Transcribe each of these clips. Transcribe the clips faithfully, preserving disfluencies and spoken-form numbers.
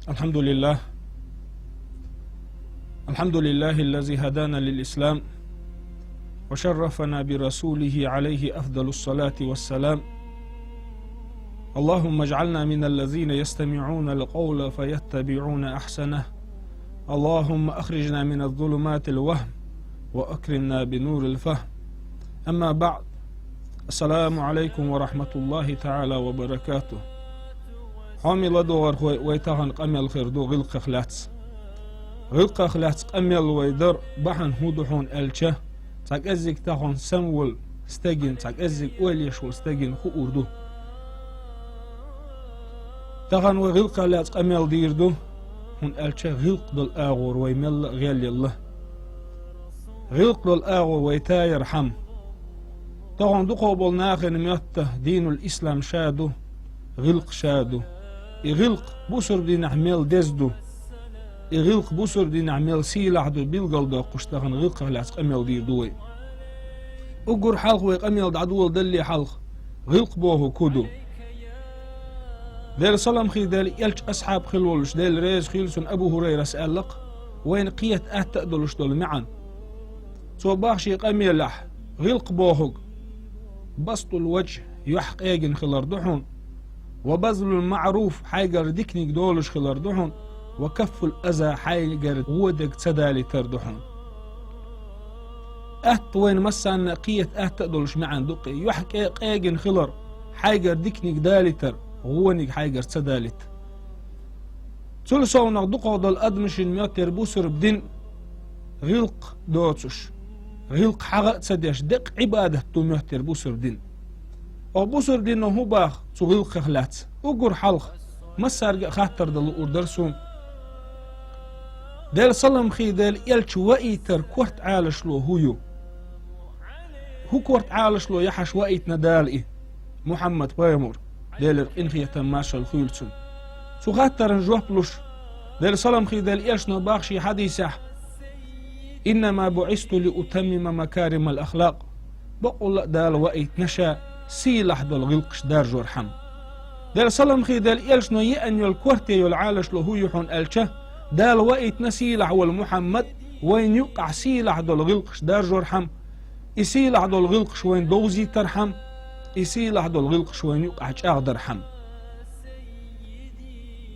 الحمد لله. الحمد لله الذي هدانا للإسلام وشرفنا برسوله عليه أفضل الصلاة والسلام. اللهم اجعلنا من الذين يستمعون القول فيتبعون أحسنه. اللهم أخرجنا من الظلمات الوهم وأكرمنا بنور الفهم. أما بعد. السلام عليكم ورحمة الله تعالى وبركاته. Хьоме ладогӀархой, вай тахан къамел хир ду гӀиллакхах лаьцна. ГӀиллакхах лаьцна къамел вай дар бахьана хӀун ду хьуна аьлча, цхьа кӀеззиг тахан санна волу стеган, цхьа кӀеззиг ойла еш волу стеган хуур ду. Тахан вай гӀиллакхах лаьцна къамел дийр ду, хӀунда аьлча гӀиллакх долу агӀор вай мелла а гӀелъелла. ГӀиллакх долу агӀо вай тайархьама. Тахан дукхах болу нахана моьтту динул ислам ша ду, гӀиллакх ша ду. И гӀиллакх бусурба динехь мел деза ду. И гӀиллакх бусурба динехь мел сийлахь ду билгалдоккхуш тахан гӀиллакхах лаьцна къамел дийр ду вай. Уггар хьалха вай къамел дӀадоладалале хьалха, гӀиллакх бохург хӀун ду? Делан салам хи Делан элча асхьаб хила волуш, Дела реза хила цунна, Абу ХӀурайрас аьлла-кх, вайна кхета атта а долуш долу маьӀна. Цо боху шен къамелехь, гӀиллакх бохург: «Бастул ваджхӀ», юьхь къегина хилар ду хьуна, «ва базлул маӀруф», хьайгара диканиг долуш хилар ду хьуна, «ва каффул аза», хьайгара вон дерг ца далийтар ду хьуна. Атта вайна массарна а кхета атта а долуш маьӀна ду-кх и: юьхь кӀе-, къегина хилар, хьайгара диканиг далийтар, вониг хьайгара ца далийта. Цул совнах дукхах долу адамашна моьттура бусурба дин гӀиллакх доцуш, гӀиллакх хьагӀа а ца деш, деккъа Ӏибадат ду моьттура бусурба дин. Оха бусурба дино хӀун боху цу гӀиллакхах лаьцна? Уггар хьалха массаьрга а хаттар дан луур дара суна. Делан салам хи Делан элча ваийтар корта Ӏалашло хӀун ю? ХӀун корта Ӏалашло яхьаш ваийтина Дала и, Мухьаммад пайхамар, Делера къинхетам, маршалла хуьлда цунна? Цу хаттаран жоп луш, Делан салам хи Делан элчано боху шен хьадисехь: «Иннама буӀисту ли утаммима макаримал ахлакъ». Бакъволла а Дала ваийтина ша сийлахь долу гӀиллакхаш даржорхьама. Делан салам хи Делан элчано еана йолу корта йолу Ӏалашло хӀун ю хьуна аьлча, Дала ваийтина сийлахь волу Мухьаммад вайна юккъахь сийлахь долу гӀиллакхаш даржорхьама, и сийлахь долу гӀиллакхаш вайна довзийтархьама, и сийлахь долу гӀиллакхаш вайна юккъахь чӀагӀдархьама.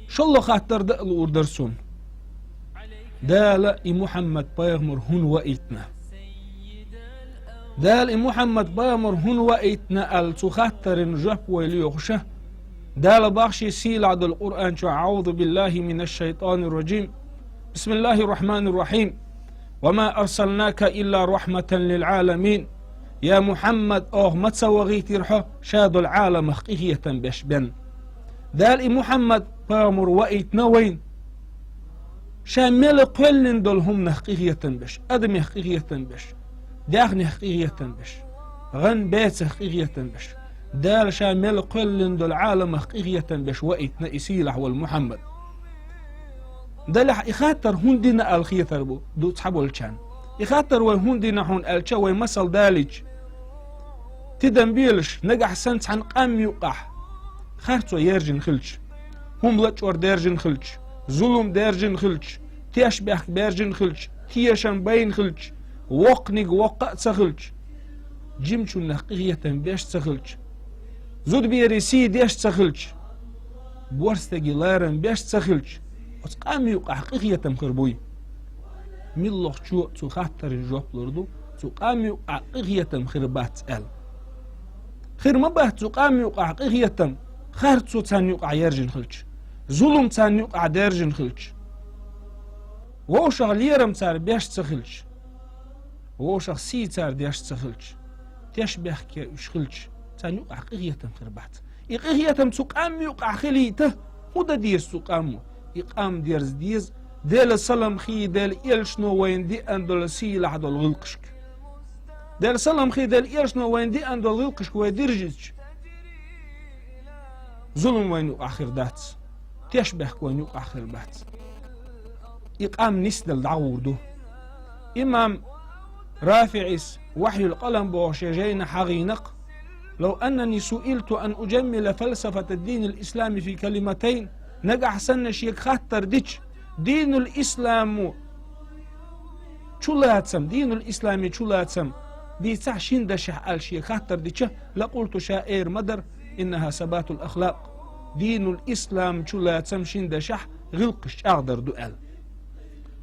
ШолгӀа хаттар дан а луур дара суна. Дала и Мухьаммад пайхамар хӀунда ваийтина? Дала и Мухьаммад пайхамар хӀунда ваийтина аьлла, цу хаттаран жоп вай лоьхуш, Дала боху шен сийлахь долу Къуръан чохь: «АӀузу биллахи минаш шайтанир раджим. Бисмиллахир рахманир рахим. Ва ма арсалнака илла рахматан лил Ӏаламин». Я Мухьаммад, оха ма ца вахийтира хьо ша долу Ӏаламах къинхетам беш бен. Дала и Мухьаммад пайхамар ваийтина вайна, ша мел кхоьллина долу хӀуманах къинхетам беш, адамех къинхетам беш, даьхнех къинхетам беш, гӀан-бецах къинхетам беш. Дала ша мел кхоьллина долу Ӏаламах къинхетам беш ваийтина и сийлахь волу Мухьаммад. Делахь и хаттар хӀунда дина аьлла хетар бу ду цхьаболчарна. И хаттар вай хӀунда дина хьуна аьлча, вай масал далийча, тидам белаш, нагахь санна цхьана къам юккъахь харцо яьржина хилча, хӀума лачкъор даьржина хилча, зулам даьржина хилча, тешнабехк баьржина хилча, тешам байна хилча, воккханиг воккха а ца хилча, жимачуннах къинхетам беш ца хилча, зудаберийн сий деш ца хилча, борстаге ларам беш ца хилча, оцу къам юккъахь къинхетам хир буй? Муьлххачо а цу хаттаран жоп лур ду, цу къам юккъахь къинхетам хир бац аьлла. Хир ма бац цу къам юккъахь къинхетам, харцо царна юккъахь яьржина хилча, зулам царна юккъахь даьржина хилча, вовшах лерам цара беш ца хилча, вовшах сий цара деш ца хилча, тешнабехке уьш хилча, царна юкъахь къинхетам хир бац. И къинхетам цу къам юкъахь хилийта, хӀун дан деза цу къамо? И къам дерза деза Делан салам хи Делан элчано вайна деана долу сийлахь долу гӀиллакхашка. Делан салам хи Делан элчано вайна деана долу гӀиллакхашка вай диржича, зулам вайна юкъахь хир дац, тешнабехк вайна юкъахь хир бац. И къам нисдала дӀагӀур ду. Имам РафиӀис «Вахьюл къалам» боху шен жайна хьагӀийнакъ: «Лав аннани суилту ан уджаммила фалсафата динил ислами фи калиматайн, Нагахь санна шега хаттар дича, динул исламу чулацам, динул ислами чулацам дийцахь шин дашехь аьлла шега хаттар дича, лакъулту, ша эр ма дара, иннаха сабатул ахлакъ. Динул ислам чулацам шин дашехь гӀиллакхаш чӀагӀдар ду аьлла.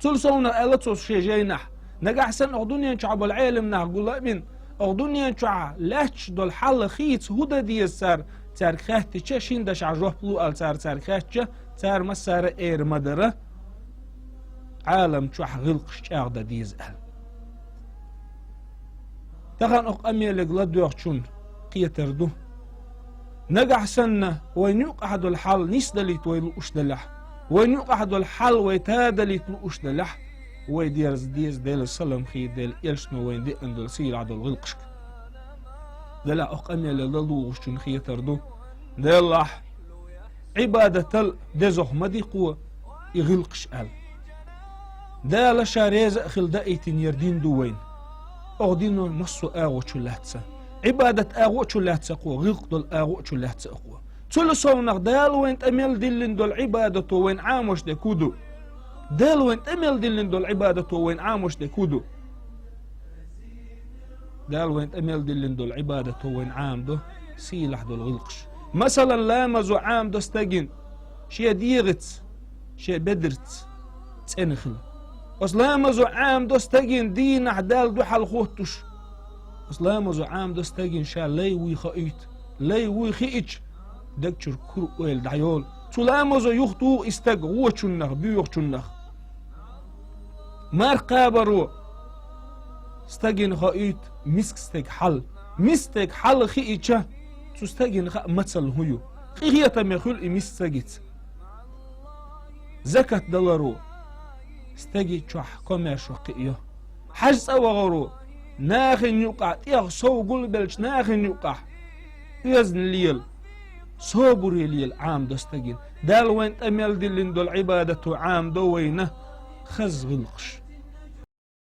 Цул совнах аьлла цо шен жайнахь: нагахь санна оха дуьнен чохь болу Ӏелам нах гула а бина, оха дуьнен чохь лаьтташ долу хьал хийца хӀун дан деза цара, цаьрга хаьттича, шин дашахь жоп лу аьлла цара цаьрга хаьттича, цара массара а эр ма дара, Ӏалам чохь гӀиллакхаш чӀагӀдан деза аьлла. Тахана оха къамелега ладоьгӀчунна кхетар ду. Нагахь санна вайна юкъахь долу хьал нисдалийта вай лууш делахь, вайна юкъахь долу хьал вай тадалийта лууш делахь, вай дерза деза Делан салам хийла, Делан элчано вайна деана долу сийлахь долу гӀиллакхашка. Делахь оха къамеле лалугӀучунна кхетар ду. Делахь, Ӏибадатал дезох ма ди кхо и гӀиллакхаш аьлла. Дала ша реза а хила даийтинера дин ду вайна. Оха дино массо а агӀо чу лаьцна. Ӏибадат агӀо чу лаьцна кхо, гӀиллакх долу агӀо чу лаьцна кхо. Цул совнах Дала вайна тӀе мел диллина долу Ӏибадато вайна Ӏамош дерг хӀун ду? Дала вайна тӀе мел диллина долу Ӏибадато вайна Ӏамош дерг хӀун ду? Дала вайна тӀе мел диллина долу Ӏибадато вайна Ӏамадо сийлахь долу гӀиллакхаш. Масалан, ламазо Ӏамадо стеган шен дегӀаца, шен бедарца цӀена хила. Оцу ламазо Ӏамадо стеган дийнахь Далла дуьхьал хӀоттуш. Оцу ламазо Ӏамадо стеган ша лай вуй хоуьйту. Лай вуй хиъча, даг чуьра кура ойла дӀайолу. Цу ламазо юхатуху и стаг вочуннах, боьхачуннах. Марха кхабаро стагана хоуьйту миска стеган хьал. Миска стеган хьал хиъча, цу стагана хаьа мацалла хӀун ю. Къинхетаме хуьлу и миска стагаца. Закат даларо стеган чохь комаьршо кхиайо. Хьаьжа цӀа вахаро нахана юкъахь, тӀех сов гулбеллачу нахана юкъахь оьзна лела, собаре лела Ӏамадо стеган. Дала вайна тӀе мел диллина долу Ӏибадато Ӏамадо вайна хаза гӀиллакхаш.